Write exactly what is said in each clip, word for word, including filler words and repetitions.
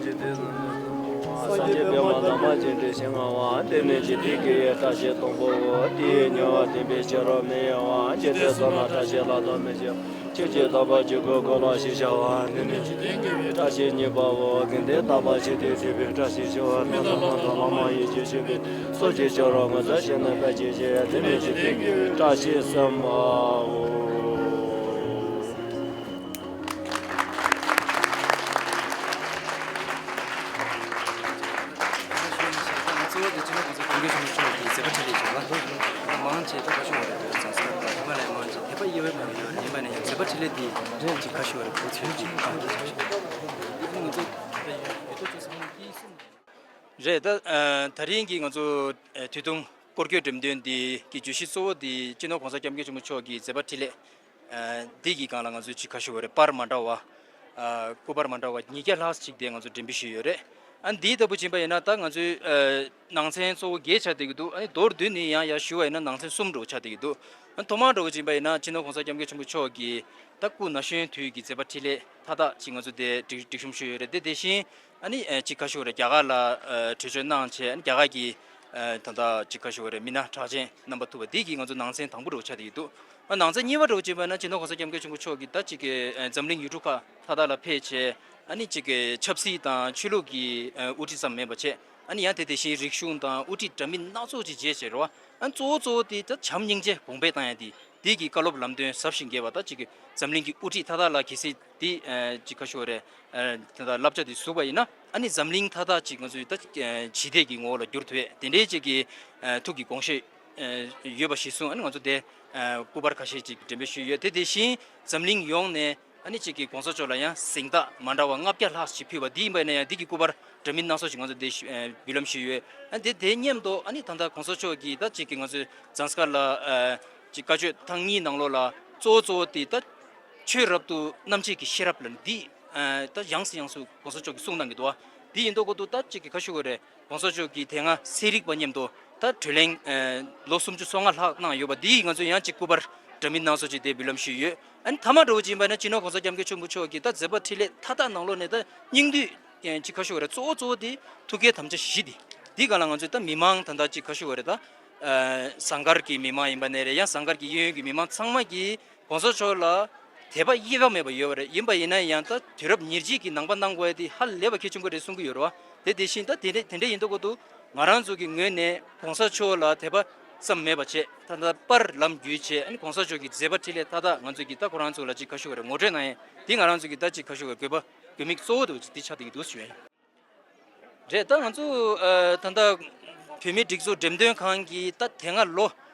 སངས་རྒྱས་པདྨ་འདབ་མ་ཅན་ཏེ་ཞིང་ལྔ་པ། དེ་ནས་འཇིག་རྟེན་སྐྱེ་བའི་བཀྲ་ཤིས་སྡོང་པོའོ། དེ་ཡི་ཉེ་བར་བསྟན་པའི་ཕྱི་རོལ་མི་གཡོ་བ། འཇིག་རྟེན་བསོད་ནམས་བཀྲ་ཤིས་ལ་དམ་མི་ཆོས། ཆོས་ཀྱི་རྟག་པ་ཆོས་སྐུའི་འཁོར་ལོ་ཞེས་བྱ་བ། དེ་ནས་འཇིག་རྟེན་སྐྱེ་བའི་བཀྲ་ཤིས་གཉིས་པའོ། དགེ་འདུན་དག་པ་ཆོས་སྡུད་བྱེད་པའི་བཀྲ་ཤིས་ཞེས་བྱ་བ། མི་ལ་ལ་དང་བླ་མ་ཡིད་ཆེས་བྱེད་པའི་ཚོགས་ཀྱི་ཕྱི་རོལ་ངོ་མཚར་ཆེ་རྣམ་དཔལ་གྱིས་བཞེས། དེ་ནས་འཇིག་རྟེན་སྐྱེ་བའི་བཀྲ་ཤིས་གསུམ་པའོ། གཙོ་བོ་དེ་སྤྱི་ནོར་༸གོང་ས་༸སྐྱབས་མགོན་ཆེན་པོ་མཆོག་གི་མཛད་པ་འཕྲིན་ལས་ཀྱི་ལ། མང་ཆེ་ད་ག་ཤོག་རེད། ཛ་སི་ཀར་དང་ཧི་མ་ལ་ཡ་མང་ཆེ་དད་པ་དབྱེ་བ་མེད་པ་ཡོད་རེད། ཡིན་པ་ནས་ཡང་མཛད་པ་འཕྲིན་ལས་འདི་ཅིག་ག་ཤོག་རེད། གོ་ཚོད་ཀྱི་གང་གི་ཆ་ཤོག་ཨ་ནི་ང་ཚོ་ཡོད་དོ་ཅོག་ཚང་མ་ཀི་གསུམ་རེད། ད་ད་རིང་གི་ང་ཚོ་དུས་ཐུང་སྐོར་སྐྱོད་འགྲེམས་སྟོན་འདི་གི་བརྗོད་གཞི་གཙོ་བོ་འདི་སྤྱི་ནོར་༸གོང་ས་༸སྐྱབས་མགོན་ཆེན་པོ་མཆོག་གི་མཛད་པ་འཕྲིན་ལས། ཨ་འདི་གི་སྒང་ལ་ང་ཚོས་ཅིག་ག་ཤོག་རེད། པར་མ་འདྲ་བ། ཨ་སྐུ་པར་མ་འདྲ་བ་ཉིས་བརྒྱ་ལྷག་ཅིག་དེ་ང་ཚོ་འགྲེམས་སྤེལ་ཞུས་ཡོད་རེད། ཨ་འདིའི་ལྟ་བུ་ཕྱིན་པ་ཡིན་ན་ད་ང་ཚོའི་ཨ་ནང་ཚན་གཙོ་བོ་བརྒྱད་ཆགས་བསྡད་ཀྱི་འདུག་ཨ་ནི་མདོར་བསྡུས་ནས་ཡང་ཡར་ཞུ་བ་ཡིན་ན་ནང་ཚན་གསུམ་འདྲ་བོ་ཆགས་བསྡད་ཀྱི་འདུག་ཨ་ཐོག་མར་འདྲ་བོ་ཕྱིན་པ་ཡིན་ན་སྤྱི་ནོར་༸གོང་ས་༸སྐྱབས་མགོན་ཆེན་པོ་མཆོག་གི་ད་སྐུ་ན་གཞོན་དུས་ཀྱི་མཛད་པ་འཕྲིན་ལས་མཐའ་དག་ཅིག་ང་ཚོ་དེ་སྒྲིག་སྒྲིག་གཤོམ་ཞུས་ཡོད་རེད། དེ་དེ་བཞིན་ཨ་ནི་ཨ་ཅིག་ག་ཤོག་རེད། རྒྱ་གར་ལ་ཨ་བྲོས་བྱོལ་གནང་བྱས། ཨ་ནི་རྒྱ་གར་གྱི་ཨ་ད་ལྟ་ཅིག་ག་ཤོག་རེད། མི་སྣ་གྲགས་ཅན་རྣམ་པ་ཐུག་པ་འདི་གིས་ང་ཚོ་ནང་ཚན་དང་པོ་འདྲ་བོ་ཆགས་བསྡད་ཀྱི་འདུག་ཨ་ནང་ཚན་གཉིས་པ་འདྲ་བོ་བྱས་པ་ན་སྤྱི་ནོར་༸གོང་ས་༸སྐྱབས་མགོན་ཆེན་པོ་མཆོག་གིས་ད་ཅིག་གི་ཨ་འཛམ་གླིང་ཡུལ་གྲུ་ཁག་མཐའ་དག་ལ་ཕེབས་བྱས། ཨ་ནི་ཅིག་གི་ཆབ་སྲིད་དང་ཆོས་ལུགས་ཀྱི་ཨ་དབུ་ཁྲིད་ཙམ་མིན་པ་བྱས། ཨ་ནི་ཡང་དེ་དེ་བཞིན་རིག་གཞུང་དང་དབུ་ཁྲིད་འདྲ་མིན་སྣ་ཚོགས་ཅིག་མཇལ་བྱས་རེད་བ། ཨ་གཙོ་བོ་གཙོ་བོ་དེ་ད་བྱམས་སྙིང་རྗེ་གོང་འཕེལ་བཏང་ཡ་དེ། དེ་གི་བཀའ་སློབ་ལམ་སྟོན་ཟབ་ཞིང་རྒྱས་པ་ད་ཅིག་གི་འཛམ་གླིང་གི་དབུ་ཁྲིད་མཐའ་དག་ལ་གལ་སྲིད་དེ་ཨ་ཅིག་ག་ཤོག་རེད། ཨ་ད་ལྟ་བསླབ་བྱ་དེ་ཟུག་པ་ཡིན་ན། ཨ་ནི་འཛམ་གླིང་མཐའ་དག་ཅིག་ང་ཚོའི་ད་ཨ་ཞི་བདེ་གི་ངོ་བོ་ལ་འགྱུར་ཐུབ་ཡས་དེ་འདྲའི་ཅིག་གི་ཨ་ཐུགས་ཀྱི་དགོངས་བཞེད་ཨ་ཡོད་པ་གཞིར་བཟུང་། ཨ་ནི་ང་ཚོ་དེ་ཨ་སྐུ་པར་ཁ་ཤས་ཅིག་འགྲེམས་སྤེལ་ཞུས་ཡོད། དེ་དེ་བཞིན་འཛམ་གླིང་ཡོངས་ནས་ཨ་ནི་ཅིག་གི་༸གོང་ས་མཆོག་ལ་ཡང་གཟེངས་རྟགས་མ་འདྲ་བ་ལྔ་བརྒྱ་ལྷག་ཅིག་ཕུལ་བ་འདི་ཡིན་པ་ཡིན་ན་ཡང་འདི་གི་སྐུ་པར་འདྲ་མིན་སྣ་ཚོགས་ཅིག་ང་ཚོ་འདི་ཞུ་ཨ་འབུལ་ལམ་ཞུས་ཡོད། ཨ་འདི་དེ་མཉམ་དུ་ཨ་ནི་ད་ལྟ་༸གོང་ས་མཆོག་གིས་ད་ཅིག་གི་ང་ཚོའི་ཛ་སི་ཀར་ལ་ཨ་ཅིག་བཀའ་ཆོས་ཐེངས་གཉིས་ནང་ལོགས་ལ་གཙོ་བོ་གཙོ་བོ་དེ་ད་ཆོས་རབ་ཏུ་རྣམ་འབྱེད་ཀྱི་ཤེས་རབ་ལ་འདི་ཨ་ད་ཡང་སེ་ཡང་སུ་༸གོང་ས་མཆོག་གིས་གསུངས་གནང་གི་འདུག་བ། འདི་ཡིན་མདོག་གོ་འདུག་ད་ཅིག་གི་ག་ཤོག་གི་རེད།༸གོང་ས་མཆོག་གིས་དེ་སྔ་ཚན་རིག་པ་མཉམ་དུ་ད་བགྲོ་གླེང་ཨ་ལོ་སུམ་ཅུ་སོ་ལྔ་ལྷག་གནང་ཡོད་པ་འདི་ང་ཚོས་ཡང་ཅིག་སྐུ་པར་འདྲ་མིན་སྣ་ཚོགས་ཅིག་དེ་འབུལ་ལམ་ཞུས་ཡོད། ཨ་ནི་མཐའ་མ་འདྲ་བོ་ཅིག་ཡིན་པ་ན་སྤྱི་ནོར་༸གོང་ས་༸སྐྱབས་མགོན་ཆེན་པོ་མཆོག་གིས་ད་མཛད་པ་འཕྲིན་ལས་མཐའ་དག་ནང་ལོགས་ནས་ད་སྙིང་བསྡུས་ཅིག་ག་ཤོག་གི་རེད། གཙོ་བོ་གཙོ་བོ་དེ་ཐུགས་བསྐྱེད་དམ་བཅའ་བཞི་དེ། འདི་ག་ལ་ང་ཚོས་ད་མི་མང་ད་ལྟ་ཅིག་ག་ཤོག་གི་རེད། ད་ཨ་ཟངས་དཀར་གྱི་མི་མང་ཡིན་པ་ནས་རེད། ཡང་ཟངས་དཀར་གྱི་གཡས་གཡོན་གྱི་མི་མང་ཚང་མ་གིས་༸གོང་ས་མཆོག་ལ་དད་པ་དབྱེ་བ་མེད་པ་ཡོད་པ་རེད། ཡིན་པ་ཡིན་ན་ཡང་ད་དུས་རབས་ཉེར་གཅིག་གི་ནང་པ་གནང་དགོས་ཡ་དེ་ཧ་ལས་པ་གལ་ཆེན་པོ་རེད་གསུང་གི་ཡོད་རེད་བ། དེ་དེ་བཞིན་ད་དེ་འདྲ་དེ་འདྲ་ཡིན་མདོག་གོ་འདུག་ང་རང་ཚོ་གི་ངོས་ནས་༸གོང་ས་མཆོག་ལ་དད་པ་ཙམ་མེད་པ་བྱས། ད་ལྟ་པར་ལམ་བརྒྱུད་བྱས། ཨ་ནི་༸གོང་ས་མཆོག་གི་མཛད་པ་འཕྲིན་ལས་མཐའ་དག་ང་ཚོ་གི་ད་ཁོ་རང་ཚོ་ལ་ཅིག་ག་ཤོག་གི་རེད། ངོ་སྤྲོད་གནང་ཡས་དེ་ང་རང་ཚོ་གི་ད་ཅིག་ག་ཤོག་གི་དགོས་པ་དགོས་དམིགས་གཙོ་བོ་དེ་འདི་ཆགས་བསྡད་ཀྱི་འདུག་ཞུ་ཡ་ཡིན། རེད། ད་ང་ཚོ་ཨ་ད་ལྟ་བོད་མིའི་སྒྲིག་འཛུགས་འགྲེམས་སྟོན་ཁང་གིས་ད་དེ་སྔ་ལོ་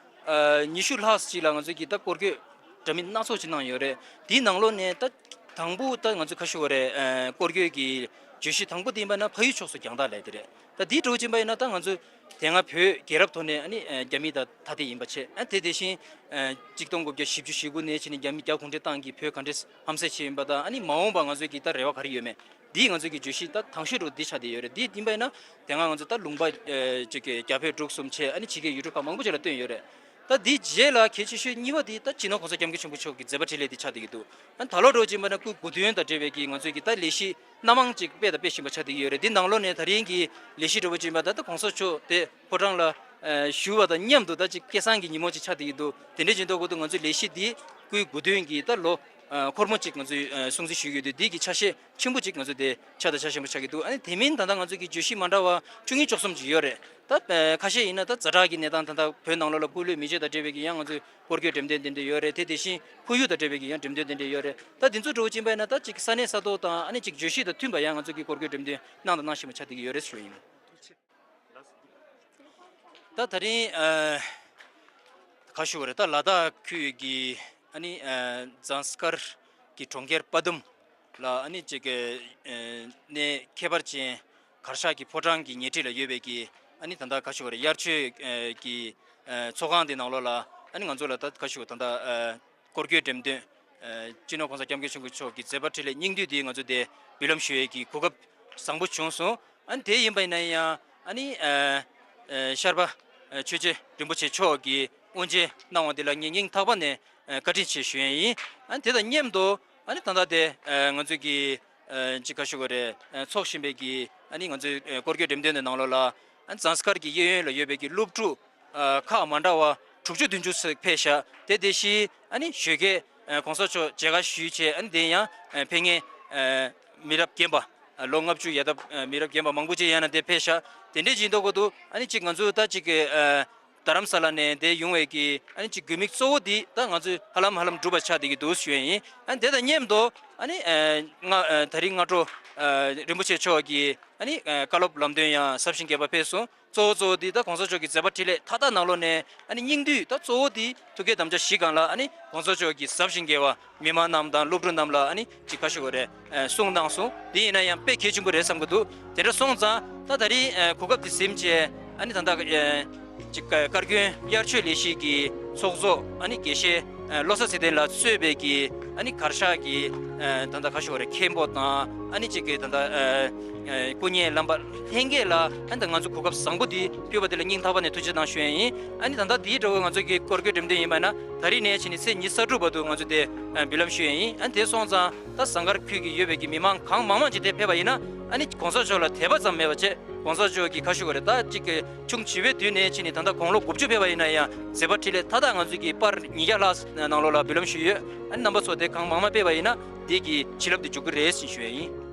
ཨ་ཉི་ཤུ་ལྷག་ཅིག་ལ་ང་ཚོ་གིས་ད་སྐོར་སྐྱོད་འདྲ་མིན་སྣ་ཚོགས་ཅིག་གནང་ཡོད་རེད། དེའི་ནང་ལོགས་ནས་ད་དང་པོ་ད་ང་ཚོ་ག་ཤོག་གི་རེད། ཨ་སྐོར་སྐྱོད་ཀྱི་བརྗོད་གཞི་དང་པོ་དེ་ཡིན་པ་ན་ཕ་ཡུལ་ཕྱོགས་སུ་རྒྱང་ཐག་ལས་དེ་རེད། ད་དེའི་འདྲ་བོ་ཅིག་ཡིན་པ་ཡིན་ན་ད་ང་ཚོ་དེ་སྔ་བོད་རྒྱལ་རབས་ཐོག་ནས་ཨ་ནི་ཨ་རྒྱ་མི་དང་ཐ་དད་ཡིན་པ་བྱས། ཨ་དེ་དེ་བཞིན་ཨ་གཅིག་སྟོང་དགུ་བརྒྱ་བཞི་བཅུ་ཞེ་དགུ་ནས་ཕྱི་ནས་རྒྱ་མི་རྒྱ་གུང་ཁྲན་ཏང་གིས་བོད་ག་འདྲས་ཧམ་ཟས་བྱས་ཡིན་པ་དང་། ཨ་ནི་མ་འོངས་པ་ང་ཚོའི་གི་ད་རེ་བ་ག་རེ་ཡོད་མེད། འདིས་ང་ཚོའི་གི་བརྗོད་གཞི་ད་དང་ཤོས་འདྲ་བོ་འདི་ཆགས་བསྡད་ཡོད་རེད། འདི་ཡིན་པ་ཡིན་ན་དེ་སྔ་ང་ཚོ་ད་ལུང་པ་ཨེ་ཅིག་གི་རྒྱ་བོད་འབྲུག་གསུམ་བྱས། ཨ་ནི་ཕྱི་རྒྱལ་ཡུལ་གྲུ་ཁག་མང་པོ་ཅིག་ལ་བཏོན་ཡོད་རེད། ད་འདིའི་རྗེས་ལ་གལ་ཆེ་ཤོས་གཉིས་པ་འདི་ད་སྤྱི་ནོར་༸གོང་ས་༸སྐྱབས་མགོན་ཆེན་པོ་མཆོག་གི་མཛད་པ་འཕྲིན་ལས་འདི་ཆགས་བསྡད་ཀྱི་འདུག་ཨ་ནི་ད་ལོ་འདྲ་བོ་ཅིག་ཡིན་པ་ན་སྐུའི་དགུང་སྟོན་དང་འབྲེལ་བའི་གི་ང་ཚོའི་གི་ད་ལས་གཞི་སྣ་མང་ཅིག་སྤེལ་དང་སྤེལ་བཞིན་པ་ཆགས་བསྡད་ཀྱི་ཡོད་རེད། འདི་ནང་ལོགས་ནས་ད་རིང་གི་ལས་གཞི་འདྲ་བོ་ཅིག་ཡིན་པ་ད་ད་༸གོང་ས་མཆོག་དེ་ཕོ་བྲང་ལ་ཨ་བཞུགས་པ་དང་མཉམ་དུ་ད་ཅིག་སྐལ་བཟང་གི་ཉིན་མོ་ཅིག་ཆགས་བསྡད་ཀྱི་འདུག་དེ་འདྲ་ཅིག་འདྲ་བོ་འདུག་ང་ཚོའི་ལས་གཞི་འདི་སྐུའི་དགུང་སྟོན་གྱི་ད་ལོ་ཨ་འཁོར་མོ་ཅིག་ང་ཚོས་ཨ་སྲུང་བརྩི་ཞུ་གི་ཡོད་དུས་འདི་གི་ཆ་ཤས་ཆེན་པོ་ཅིག་ང་ཚོ་དེ་ཆགས་དང་ཆགས་བཞིན་པ་ཆགས་ཀྱི་འདུག་ཨ་ནི་དེ་མིན་ད་ལྟ་ང་ཚོ་གི་བརྗོད་གཞི་མ་འདྲ་བ་བཅུ་གཉིས་བཅུ་གསུམ་ཅིག་ཡོད་རེད། ད་ཨ་ཁ་ཤས་ཡིན་ན་ད་ཛ་དྲག་གི་གནས་སྟངས་ད་ལྟ་བོད་ནང་ལོགས་ལ་སྐུ་ལུས་མེ་མཆོད་དང་འབྲེལ་བའི་གི་ཡང་ང་ཚོས་སྐོར་སྐྱོད་འགྲེམས་སྟོན་དེ་འདྲ་ཡོད་རེད། དེ་དེ་བཞིན་ཁོར་ཡུག་དང་འབྲེལ་བའི་གི་ཡང་འགྲེམས་སྟོན་དེ་འདྲ་ཡོད་རེད། ད་འདི་ཚོ་འདྲ་བོ་ཅིག་ཡིན་པ་ཡིན་ན་ད་ཅིག་ས་གནས་ས་ཐོག་དང་ཨ་ནི་ཅིག་བརྗོད་གཞི་དང་མཐུན་པ་ཡང་ང་ཚོ་གི་སྐོར་སྐྱོད་འགྲེམས་སྟོན་གནང་དང་གནང་བཞིན་པ་ཆགས་བསྡད་ཀྱི་ཡོད་རེད་ཞུ་ཡིན། ད་ད་རིང་ཨ་ག་ཞུ་བ་རེད། ད་ལ་དྭགས་ཁུལ་གྱི་ཨ་ནི་ཨ་ཛངས་དཀར་གྱི་གྲོང་ཁྱེར་པ་དུམ་ལ་ཨ་ནི་ཅིག་གི་ཨ་གནས་ཁྱད་པར་ཅན་གར་ཞག་གི་ཕོ་བྲང་གི་ཉེ་འཁྲིས་ལ་ཡོད་པའི་གི་ཨ་ནི་ད་ལྟ་ག་ཞུ་བ་རེད། དབྱར་ཆོས་ཨ་གི་ཨ་ཚོགས་ཁང་དེ་ནང་ལོགས་ལ་ཨ་ནི་ང་ཚོ་ལ་ད་ག་ཞུ་བ་ད་ལྟ་ཨ་སྐོར་སྐྱོད་འགྲེམས་སྟོན་ཨ་སྤྱི་ནོར་༸གོང་ས་༸སྐྱབས་མགོན་ཆེན་པོ་མཆོག་གི་མཛད་པ་འཕྲིན་ལས་སྙིང་བསྡུས་དེ་ང་ཚོ་དེ་འབུལ་ལམ་ཞུ་ཡས་ཀྱི་གོ་སྐབས་བཟང་པོ་བྱུང་སོང་། ཨ་ནི་དེ་ཡིན་པ་ཡིན་ན་ཡང་ཨ་ནི་ཨ་ཨ་ཤར་པ་ཨ་ཆོས་རྗེ་རིན་པོ་ཆེ་མཆོག་གིས་དབུ་འབྱེད་གནང་བ་འདི་ལ་ངས་སྙིང་ཐག་པ་ནས་ཨ་བཀའ་དྲིན་ཆེ་ཞུ་ཡས་ཡིན། ཨ་ནི་དེ་དང་མཉམ་དུ་ཨ་ནི་ད་ལྟ་དེ་ཨ་ང་ཚོས་ཀྱི་ ཨ་ཅིག་ག་ཞུ་དགོས་རེད། ཨ་ཚོགས་བཞིན་པའི་གི་ཨ་ནི་ང་ཚོའི་ཨ་སྐོར་སྐྱོད་འགྲེམས་སྟོན་དེ་ནང་ལོགས་ལ། ཨ་ཛངས་དཀར་གྱི་གཡས་གཡོན་ལ་ཡོད་པའི་གི་སློབ་ཕྲུག་ཨ་ཁག་མ་འདྲ་བ་དྲུག་ཅུ་བདུན་ཅུ་ཙམ་ཕེབས་ཤག་དེ་དེ་བཞིན་ཨ་ནི་ཞོགས་ཀས་ཨ་གོང་ས་མཆོག་མཇལ་ཁ་ཞུས་བྱས། ཨ་ནི་དེ་ཡང་ཨ་ཕེབས་མཁན་ཨ་མི་རབས་རྒན་པ། ཨ་ལོ་ལྔ་བཅུ་ཡར་ལྟ་ཨ་མི་རབས་རྒན་པ་མང་པོ་ཅིག་ཡང་ན་དེ་ཕེབས་ཤག་དེ་འདྲའི་ཅིག་ཡིན་མདོག་གོ་འདུག་ཨ་ནི་ཅིག་ང་ཚོ་ད་ཅིག་གི་ཨ་རྡ་རམ་ས་ལ་ནས་དེ་ཡོང་བའི་གི་ཨ་ནི་ཅིག་དགོས་དམིགས་གཙོ་བོ་འདི་ད་ང་ཚོས་ཧ་ལམ་ཧ་ལམ་འགྲུབ་པ་ཆགས་བསྡད་ཀྱི་འདུག་ཞུ་ཡ་ཡིན། ཨ་ནི་དེ་དང་མཉམ་དུ་ཨ་ནི་ཨ་སྔ་ཨ་ད་རིང་སྔ་དྲོ་ཨ་རིན་པོ་ཆེ་མཆོག་གི་ཨ་ནི་ཨ་བཀའ་སློབ་ལམ་སྟོན་ཡང་ཟབ་ཞིང་རྒྱས་པ་ཕེབས་སོང་། གཙོ་བོ་གཙོ་བོ་འདི་ད་གོང་ས་མཆོག་གི་མཛད་པ་འཕྲིན་ལས་མཐའ་དག་ནང་ལོགས་ནས་ཨ་ནི་སྙིང་བསྡུས་ད་གཙོ་བོ་འདི་ཐུགས་བསྐྱེད་དམ་བཅའ་བཞི་སྒང་ལ་ཨ་ནི་གོང་ས་མཆོག་གི་ཟབ་ཞིང་རྒྱས་པ་མི་མང་རྣམས་དང་སློབ་ཕྲུག་རྣམས་ལ་ཨ་ནི་ཅིག་ག་ཞུ་དགོས་རེད། ཨ་གསུངས་གནང་སོང་། འདི་ཡིན་ན་ཡང་དཔེ་གལ་ཆེན་པོ་རེད་བསམ་གྱི་འདུག་དེ་འདྲ་སོང་ཙང་ད་ད་རེས་ཨ་གོ་སྐབས་འདི་ཟིན་བྱས། ཨ་ནི་ད་ལྟ་ཨ་ཅིག་བཀའ་བཀའ་བཀྱོན་དབྱར་ཆོས་ལས་གཞི་གི་ཚོགས་གཙོ་ཨ་ནི་དགེ་བཤེས་ཨ་བློ་བཟང་ཚེ་བརྟན་ལགས་གཙོས་པའི་གི་ཨ་ནི་གར་ཞག་གི་ཨ་ད་ལྟ་ག་ཞུ་དགོས་རེད། མཁན་པོ་དང་ཨ་ནི་ཅིག་གི་ད་ལྟ་ཨ་ཨ་སྐུ་ཉིད་བླ་མ་ལྷན་རྒྱས་ལ་ཨ་ནི་ད་ང་ཚོ་གོ་སྐབས་བཟང་པོ་འདི་ཕུལ་བ་དེ་ལ་སྙིང་ཐག་པ་ནས་ཐུགས་རྗེ་གནང་ཞུ་ཡ་ཡིན། ཨ་ནི་ད་ལྟ་འདིའི་འདྲ་བོ་ང་ཚོ་གི་སྐོར་སྐྱོད་འགྲེམས་སྟོན་ཡིན་པ་ན། ད་རིང་ནས་ཕྱིན་ནས་ཚེས་ཉི་ཤུ་རྩ་དྲུག་བར་དུ་ང་ཚོ་དེ་ཨ་འབུལ་ལམ་ཞུ་ཡ་ཡིན། ཨ་ནི་དེ་སོང་ཙང་ད་ཟངས་དཀར་ཁུལ་གྱི་ཡོད་པའི་གི་མི་མང་གང་མང་མང་ཅིག་དེ་ཕེབས་པ་ཡིན་ན། ཨ་ནི་གོང་ས་མཆོག་ལ་དད་པ་ཙམ་མེད་པ་བྱས། གོང་ས་མཆོག་གི་ག་ཞུ་དགོས་རེད། ད་ཅིག་གི་ཆུང་བྱིས་པའི་དུས་ནས་ཕྱིན་ནས་ད་ལྟ་དགུང་ལོ་དགུ་བཅུ་ཕེབས་པ་ཡིན་ན་ཡང་མཛད་པ་འཕྲིན་ལས་མཐའ་དག་ང་ཚོ་གི་པར་ཉིས་བརྒྱ་ལྷག་ནང་ལོགས་ལ་འབུལ་ལམ་ཞུས་ཡོད། ཨ་ནི་རྣམ་པ་ཚོ་དེ་གང་མང་མང་ཕེབས་པ་ཡིན་ན་འདི་གི་བྱིན་རླབས་དེ་འཇུག་གི་རེད་ཟེར་ཞུ་ཡ་ཡིན།